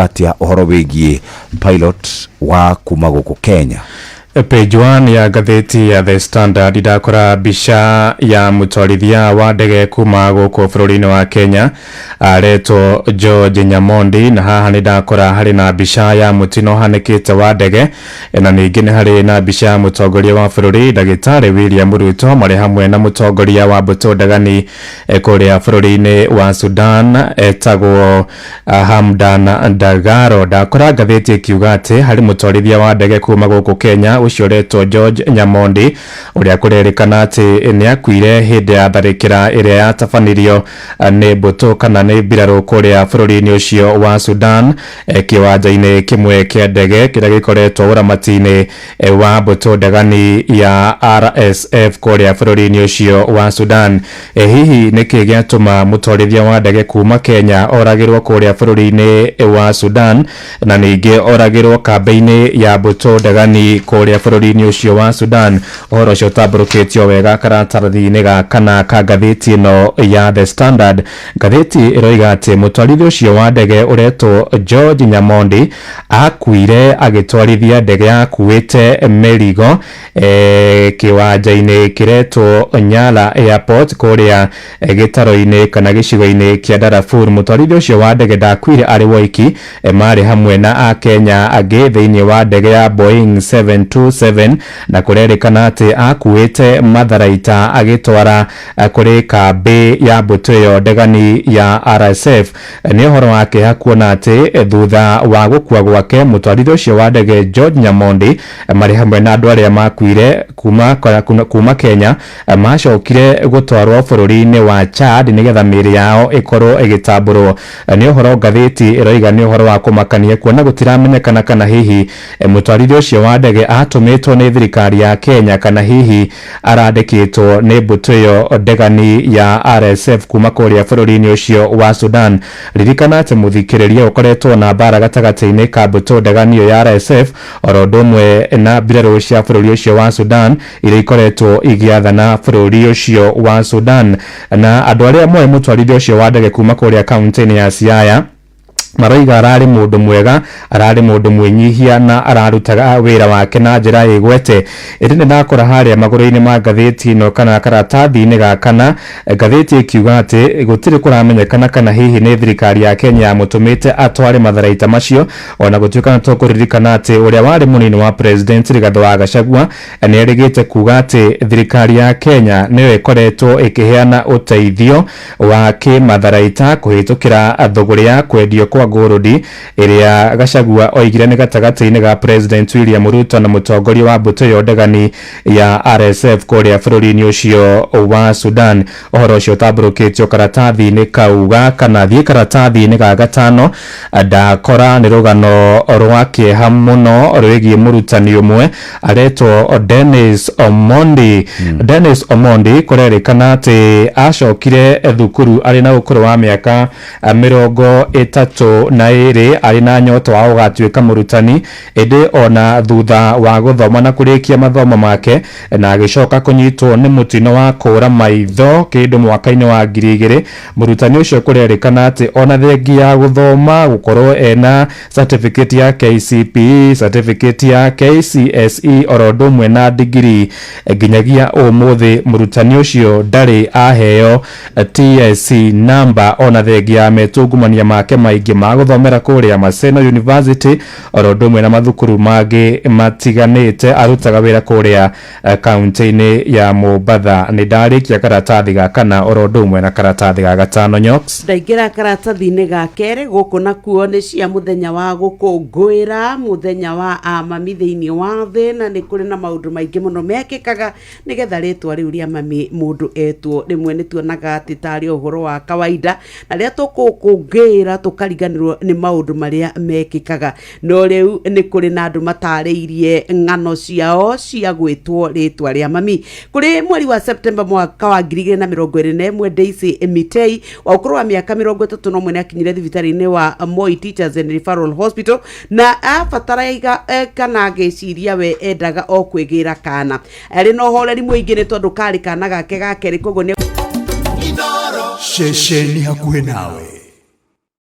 Atia ũhoro wĩgiĩ pilot wa kuma gũkũ Kenya? Page 1 ya ngathĩti ya The Standard, ndakora mbica ya mũtwarithia wa ndege kuma gũkũ bũrũri-inĩ wa Kenya aretwo George Nyamondi, na haha nĩ ndakora harĩ na mbica ya mũtino ũhanĩkĩte wa ndege, na ningĩ nĩ harĩ na mbica ya mũtongoria wa bũrũri Ndagĩtarĩ William Ruto marĩ hamwe na mũtongoria wa mbũtũ ndagani kũrĩa bũrũri-inĩ wa Sudan etagwo Hamdan Dagalo. Ndakora ngathĩti ĩkiuga atĩ harĩ mũtwarithia wa ndege kuma gũkũ Kenya ũcio ũretwo George Nyamondi, ũrĩa kũrerĩkana atĩ nĩ akuire hĩndĩ ya tharĩkĩra ĩrĩa yatabanirio nĩ mbũtũ kana nĩ mbirarũ kũrĩa bũrũri-inĩ ũcio wa Sudan, kĩwanja-inĩ kĩmwe kĩa ndege kĩrĩa gĩkoretwo ũramati-inĩ wa mbũtũ ndegani ya RSF kũrĩa bũrũri-inĩ ũcio wa Sudan. Hihi nĩkĩ gĩatũma mũtwarithia wa ndege kuma Kenya oragĩrwo kũrĩa bũrũri-inĩ wa Sudan, na ningĩ oragĩrwo kambĩ-inĩ ya mbũtũ ndegani kũrĩa bũrũri-inĩ ũcio wa Sudan? Ũhoro ũcio ũtambũrũkĩtio wega karatathi-inĩ ga kana ka ngathĩti ĩno ya The Standard. Ngathĩti ĩroiga atĩ mũtwarithia ũcio wa ndege ũretwo George Nyamondi akuire agĩtwarithia ndege yakuĩte mĩrigo kĩwanja-inĩ kĩretwo Nyala Airport kũrĩa gĩtaro-inĩ kana gĩcigo-inĩ kĩa Darfur. Mũtwarithia ũcio wa ndege ndakuire arĩ woiki, marĩ hamwe na Akenya angĩ thĩinĩ wa ndege ya Boeing 727, na kũrerĩkana atĩ akuĩte matharaita agĩtwara kũrĩ kambĩ ya mbũtũ ĩyo ndegani ya RSF. Nĩ ũhoro wa kĩeha kuona atĩ thutha wa gũkua gwake, mũtwarithia ũcio wa ndege George Nyamondi marĩ hamwe na andũ arĩa makuire kuma Kenya macokire gũtwarwo bũrũri-inĩ wa Chad nĩgetha mĩĩrĩ yao ĩkorwo ĩgĩtambũrwo. Nĩ ũhoro ngathĩti ĩroiga nĩ ũhoro wa kũmakania kuona gũtiramenyekana kana hihi mũtwarithia ũcio wa ndege atũmĩtwo nĩ thirikari ya Kenya kana hihi arandĩkĩtwo nĩ mbũtũ ĩyo ndegani ya RSF kuma kũrĩa bũrũri-inĩ ũcio wa Sudan. Ririkana atĩ, mũthikĩrĩria, ũkoretwo na mbara gatagatĩ-inĩ ka mbũtũ ndegani ĩyo ya RSF oro ũndũ ũmwe na mbirarũ cia bũrũri ũcio wa Sudan iria ikoretwo igĩathana bũrũri ũcio wa Sudan. Na andũ arĩa moĩ mũtwarithia ũcio wa ndege kuma kũrĩa kaunti-inĩ ya Siaya maroiga ararĩ mũndũ mwega, ararĩ mũndũ mwĩnyihia na ararutaga wĩra wake na njĩra ĩgwete. Ĩndĩ nĩ ndakora harĩa magũrũ-inĩ ma ngathĩti ĩno kana karatathi-inĩ ga kana ngathĩti ĩkiuga atĩ gũtirĩ kũramenyekana kana hihi nĩ thirikari ya Kenya yamũtũmĩte atware matharaita macio, ona gũtuĩka nĩ tũkũririkana atĩ ũrĩa warĩ mũnini wa president Rigathĩ wa Gachagua nĩ erĩgĩte kuga atĩ thirikari ya Kenya nĩyo ĩkoretwo ĩkĩheana ũteithio wa kĩmatharaita kũhĩtũkĩra thũgũrĩ ya kwendio kwa ngũrũndi ĩrĩa Gachagua oigire nĩ gatagatĩ-inĩ ga President William Ruto na mũtongoria wa mbũtũ ĩyo ndegani ya RSF kũrĩa bũrũri-inĩ ũcio wa Sudan. Ũhoro ũcio ũtambũrũkĩtio karatathi-inĩ kau ga kana. Thiĩ karatathi-inĩ ga gatano, ndakora nĩ rũgano rwa kĩeha mũno rwĩgiĩ mũrutani ũmwe aretwo Dennis Omondi. Dennis Omondi kũrerĩkana atĩ acokire thukuru arĩ na ũkũrũ wa mĩaka 32 arĩ na nyota wa gũgatuĩka mũrutani, ĩndĩ ona thutha wa gũthoma na kũrĩkia mathomo make na agĩcoka kũnyitwo nĩ mũtino wa kũra maitho kĩndũ mwaka-inĩ wa 2000. Mũrutani ũcio kũrerĩkana atĩ ona thengia ya gũthoma, gũkorwo ena certificate ya KCPE, certificate ya KCSE oro ũndũ ũmwe na degree, nginyagia ũmũthĩ mũrutani ũcio ndarĩ aheo TSC number, ona thengia ya metungumania make maingĩ ma gũthomera kũrĩa Maseno University oro ũndũ ũmwe na mathukuru mangĩ matiganĩte. Arutaga wĩra kũrĩa kaunti-inĩ ya Mombatha. Nĩ ndarĩkia karatathi ga kana oro ũndũ ũmwe na karatathi ga gatano, Nyox. Ndaingĩra karatathi-inĩ ga kerĩ. Gũkũ nakuo nĩ cia mũthenya wa gũkũngũĩra mũthenya wa amami thĩinĩ wa thĩ, na nĩ kũrĩ na maũndũ maingĩ mũno mekĩkaga nĩgetha rĩtwa rĩu rĩa mami mũndũ etwo. Rĩmwe nĩ tuonaga atĩ tarĩ ũhoro wa kawaida, na rĩrĩa tũkũkũngũĩra tũkariganĩrwo nĩ maũndũ marĩa mekĩkaga. No rĩu nĩ kũrĩ na andũ matarĩirie ng'ano ciao cia gwĩtwo rĩtwa rĩa mami. Kũrĩ mweri wa September mwaka wa 2021, Daisy Mitei wa ũkũrũ wa mĩaka 31 nĩ akinyire thibitarĩ-inĩ wa Moi Teachers and Referral Hospital na abataraiga kana agĩciria we endaga o kwĩgĩra kana arĩ na ũhoreri mũingĩ nĩ tondũ karĩ kana gake ga kerĩ, koguo nĩ Ceceni hakuhĩ nawe.